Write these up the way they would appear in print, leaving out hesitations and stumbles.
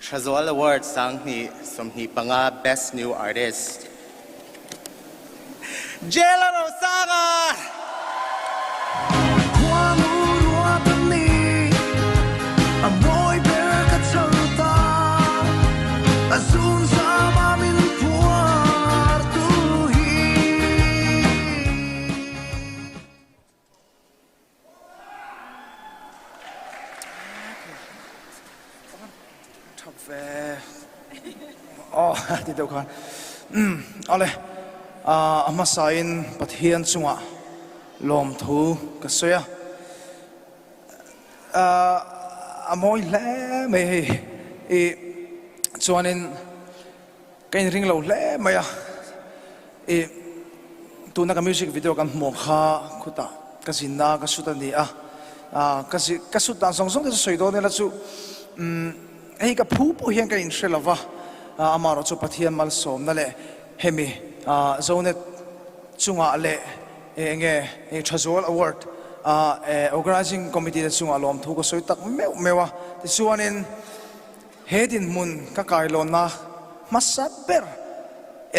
Thazual Award 2025 Best New Artist Jela Rosanga! Tha ve aw ti deuh khan umm awle a hmasa in Pathian chungah lawmthu ka sawi a a mawi hle mai hei ih chuanin Ka inring lo hle mai a, ih tuna ka music video kan hmuh kha khutah ka zinna ka shoot a ni a, ah ka zi ka shoot dan zawng zawng te chu sawi dawn ila chu umm hei ka phu pawh hian ka inhre lo va, ah amaherawh chu Pathian malsawmna leh hemi ah Zonet chungah leh eng nge Thazual Award ah eh Organising Committee te chungah lawmthu ka sawi tak meuh meuh a, tichuanin. He dinhmun ka kailawnna hmasa ber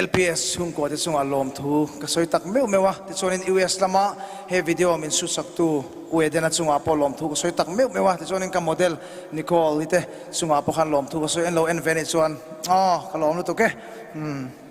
LPS chhungkua te chungah lawmthu ka sawi tak meuh meuh a, tichuanin US lama he video min sutsaktu U Edena chungah pawh lawmthu ka sawi tak meuh meuh a, tichuanin ka model Nicole-i te chungah pawh khan lawmthu ka sawi en lo en ve anih chuan aw ka lawm lutuk e. Umm.